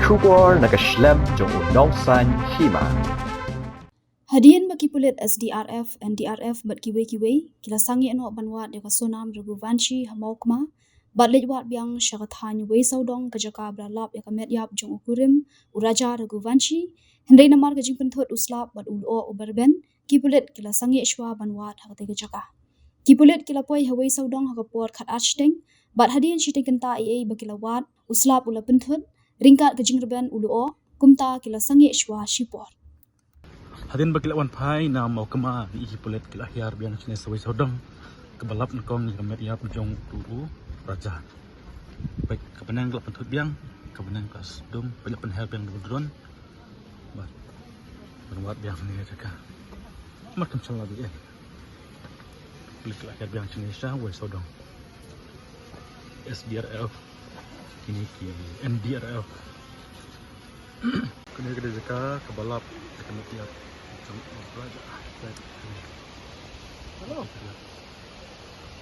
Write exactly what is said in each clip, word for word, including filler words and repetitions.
Khubor na ka shlem jong u nongsan hima. Hadien ba ki pulit S D R F, N D R F bad kiwei kiwei ki la sangeh noh ban wad ïa ka Sonam Raghuvanshi ha Mawkma bad leit wad biang sha ka thaiñ Weisawdong, ka jaka ba la lap ïa ka met ïap jong u kurim u Raja Raghuvanshi, hynrei namar ka jingpynthut u slap bad u lyoh uba rben, ki pulit ki la sangeh shuwa ban wad ha katei ka jaka. Ki pulit ki la poi ha Weisawdong ha ka por khatar shiteng bad hadien shiteng kynta eiei ba ki la wad, u slap u la pynthut, ryngkat ka jingrben u lyoh. Kumta ki la sangeh shuwa shipor. Hadien ba ki la wan phai na Mawkma, ki pulit ki la hiar biang shane sha Weisawdong kaba lap nyngkong ïa ka met ïap jong u Raja. Peit ka bneng ka la pynthut biang, ka bneng ka la sdum, peit la pynher biang da u drone. Bad ban wad biang ne ka jaka. Mat kam shala bi eh. Klik lah kat biang sini sha Weisawdong. S D R F. Ini ki N D R F. Kini ka jaka kaba lap ka met ïap. Hello.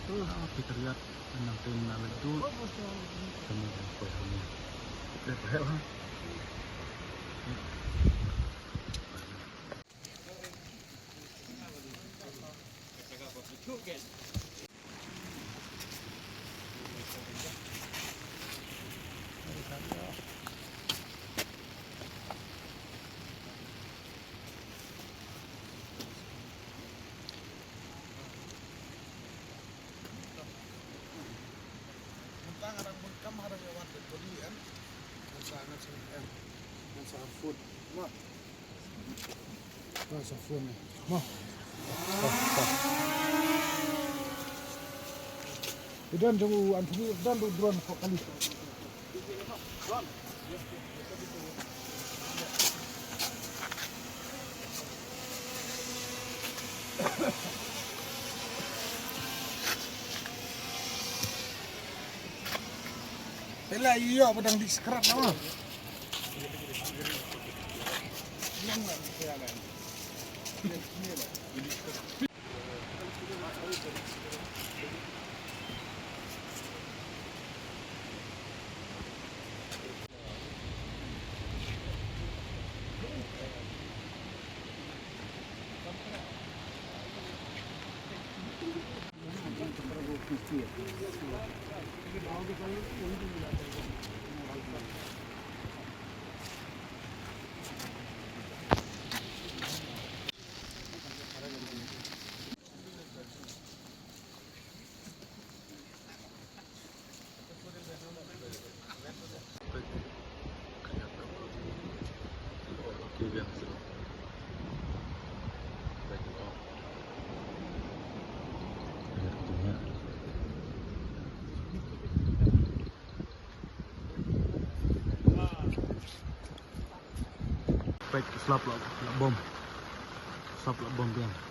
Ah, Peter Yat, nang tin na ledu. Kami dah koi kami. Dah koi ha. Ngan sa ngan sa em. Ngan sa food. Mo. Ngan sa food ni. Mo. Idan jong u Anthony, idan u drone ko kali. Pela iyo pedang di scrap nama. Peit, slap la, la bom. Slap la bom biang.